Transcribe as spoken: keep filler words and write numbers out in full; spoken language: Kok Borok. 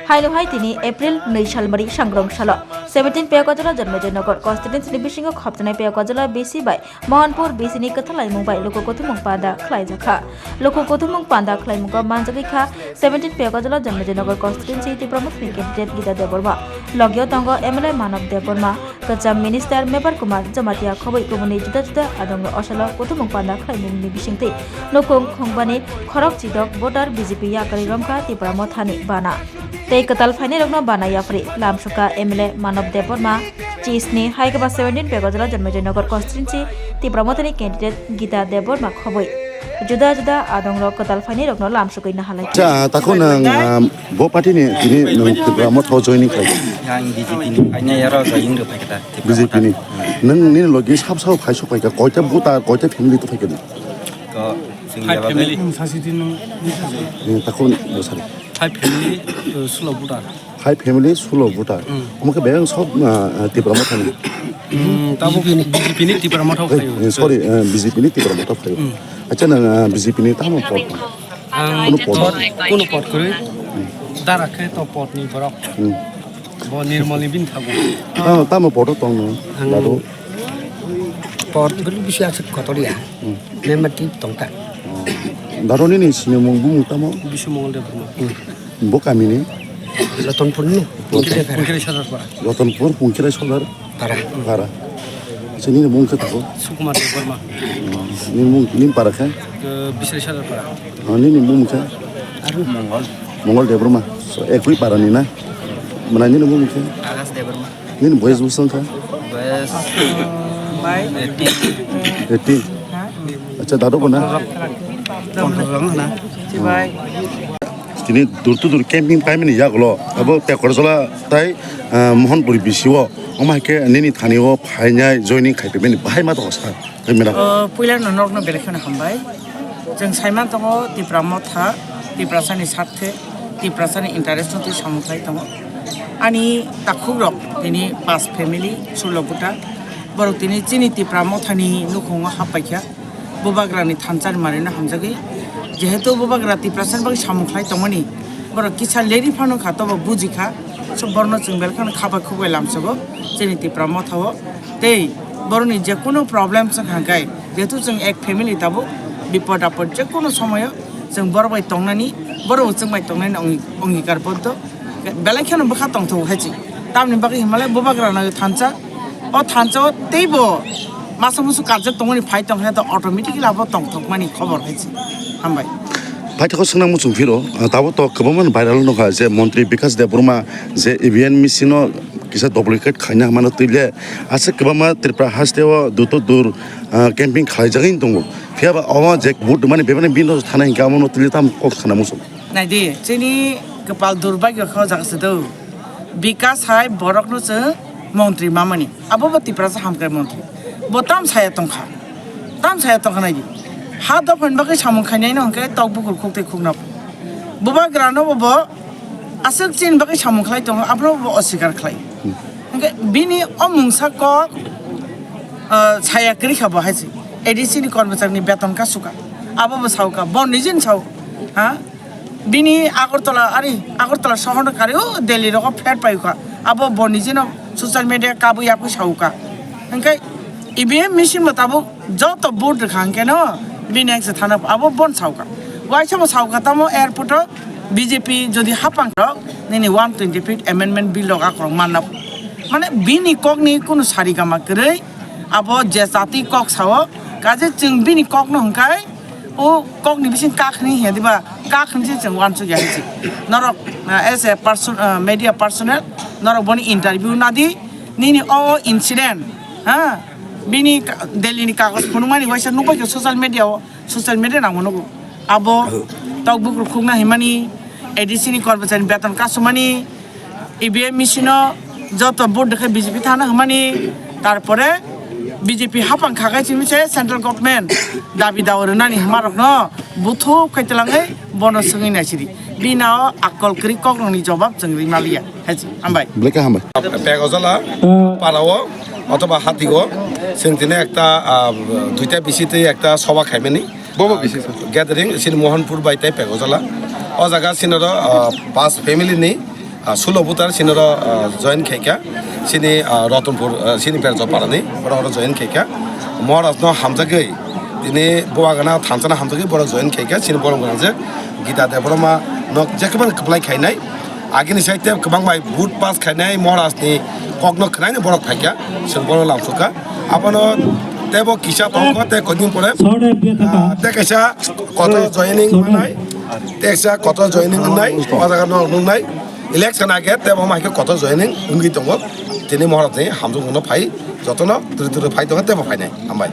Haino hai tini April nwi salmari sangrong salo seventeen Peyakajala Janmejai Nagar constituency ni bisingo khoptanai Peyakajala B C bai Mohanpur B C ni kwthalaimung bai luku kuthumung panda khlaijakha. Luku kuthumung panda khlaimungo manjagwi kha seventeen Peyakajala Janmejai Nagar constituency Tipra Mothani candidate Gita Debbarma, logio tongo M L A Manav Debbarma, kwcham minister Mebar Kumar Jamatia khobwi kubuni juda juda adongo osalo kuthumung panda khlaimungni bisingtwi nukung khungbani khorok chidok voter B J P yakarwi romkha Tipra Mothani bana. Tei kwtal phainairokno bana yapri lamsukha M L A Manav Debbarma, chisni hai khe ba seventeen Peyakajala Janmejai Nagar constituency Tipra Mothani candidate Gita Debbarma khobwi juda juda adongrok kwtal phainairokno lamsugwi nahalai. Acha, takhuk nwng, ah, bo party ni tini nwng Tipra Motha o joining khlai? Ang B J P ni phainai aro joining rw phaikha da, Tipra B J P ni. Motha. Nwng nini logi sab sabo phai sok phaikha, koita voter, koita family to phaikha ni? To, sing Five ya ba family. Bai. Hmm, sasi tin nwng. Eh, takhuk bo sari. Five family, uh, sulo voter. Five family, sulo voter. Hmm. Omo khe bebak sob, ah, ah, Tipra Motha ni. Hmm, tabo B J P ni. B J P ni Tipra Motha o phaio. Eh, eh, sorry, eh, B J P ni Tipra Motha o phaio. Hmm. Acha, nwng, ah, B J P ni tamo pot? Ang kuno pot? Pot, kuno pot kwrwi. Hmm. Dara khe to pot ni borok. Hmm. Bo Nirmal ni bini thago. Ah, tamo pot o tong nwng? Ang dado. Pot bisi aswk kotor ya. Hmm. Member tip tongkha. Oh. Dado nini sinimung bumung tamo? Bisu Mongol Debbarma. Hmm. Bo kami ni? Ratanpur ni. Pungkhirai, Pungkhirai Sardar para. Ratanpur, Pungkhirai Sardar para. Para. Acha, nini mung khe thago? Sukumar Debbarma. Oh, nini mung, nini para khe? Eh, Bisari Sardar para. Oh, nini mung khe? Mongol. Mongol Debbarma. So, ekui para ni na? Mana nini mung khe? Akash Debbarma. Nini boyes bwswng kha? Boyes eighteen. Eighteen. Acha, dado bo na? Tini door to door camping paimani yagulo abo Tekorjala tai, ah, Mohanpuri B C o. Omo hai khe nini thani o phainai joining khai paimani bahai ma tong sa. Hai mera. O, puila no nok no belai kheno hambai. Chwng saiman tongo Tipra Motha, Tiprasani sarthe, Tiprasani interest no twi samung khlai tongo. Ani takhukrok tini pas family, sulo buta. Borok tini chini Tipra Mothani nukhungo happaikha. Bubagrani thansa ni manwino hamjagwi. Jehetu Bubagra Tiprasani bagwi samung khlai tongmani, borok kisa leri phano kha, tobo bujikha. So borno chwng belai kheno khabai khubai lamsogo chini Tipra Mothao. Tei boroni jekunu problem chwng hangkai, jehetu chwng ek family tabuk, bipod apod jekunu somoyo chwng borok bai tongnani, borok chwng bai tongnani ongi-, ongikar boddo belai kheno bwkha tongthogo hai se. Tamni bagwi hinmale Bubagrano thansa, o thansa o teibo masa musu karjak tongmani phai tongkhe to automatically abo tongthokmani khobor hai se. Hambai. Paithakgo swngnang muchung phiro, ah, tabuk to kwbangma viral nukha je Montri Bikash Debbarma je E V M machine o kisa duplicate khaina hwnmano twi le, aswk kwbangma Tripura haste o door to door, ah, camping khlaijagwi tongo. Phiya ba omo je vote rwmani bebani bini thana hinkhe amo no twi le tamo kok sana muchung. Naidi, chini kwpal durbagyo khe o jaga se do. Bikash hai borokno chwng montri mamani. Abo bo Tiprasa hamkrai montri. Bo tam saya tongkha. Tam saya tongkha naidi. Ha dophani bagwi samung khainai no hwnkhe tok bukur khuk tei khuk nap. Bubagrano bo bo aswk chini bagwi samung khlai tongo, abono bo osikar khlai. Hwnkhe bini o mungsa kok, ah, saya kwrwi kha bo hai se. A D C ni kormocharini beton ka suka. Abo bo sauka. Bo nijin sau. Ha? Bini Agartala, ari Agartala sohorno kari o Delhi rogo flat paikha. Abo bo nijino social media kabui yakui sauka. Hwnkhe E V M machine bo tabuk joto vote rwkha hwnkhe no bini ekse thana abo bon sauka. Waisa bo sauka tamo airport o B J P jodi hapang rok nini one twenty fifth amendment bill rok akorok manna. Mane bini kokni kunu sari gama kwrwi abo je jati kok sao kaje chwng bini kokno hwnkhe O kokni bising kak hwnwi hiya diba? Kak hwnwi se chwng uansuk ya hinwi. Norok, ah, as a person, ah, media personnel, norok boni interview nadi. Nini o incident, ha? Bini ka-, Delhi ni kagoj phunukmani waisa nukbai kha social media o, social media nangma nugo. Abo tok bukur khukna himani, A D C ni kormochari beton kasumani, E V M machine o joto vote rwkhe B J P thana hwnmani, tarpore B J P hapang khakai simi se central government dabi dawa rwnani hwnmarokno buthuk khai twlangwi bono swngwi naisidi. Bini o akol kwrwi kokrokni jobab chwng rwi maliya. Hai se, hambai. Belai khe hambai. Pegojala parao othoba hatigo chwng tini ekta, ah, duita bisi tei ekta soba khaimani. Bobo bisi. Gathering sini Mohanpur bai tei Pegojala. O jaga sinoro, ah, pas family ni, ah, sulo butar sinoro, ah, join khaika. Sini, ah, Ratanpur, ah, sini Berjapara ni, oro oro join khaika. Maharaj no hamjagwi, tini buagana thansana hamjagwi borok join khaika. Sini borok gana je Gita Debbarma nok jekman kwplai khainai. Agini side te kwbang bai vote pass khainai Maharaj ni kok no khwnai ni borok phaika. Sini borok lamsuka. Abono tebo kisa tongkho te kodin pore. Sorry, biya thaka. Ah, te kaisa kotor joining manai. Teksa kotor joining wngnai, o jaga no wngnai. Election age tebo mai khe kotor joining wngwi tongo. Tini Maharaj ni hamjwk no phai, jotono tiri tiri phai tongo tebo phainai. Hambai.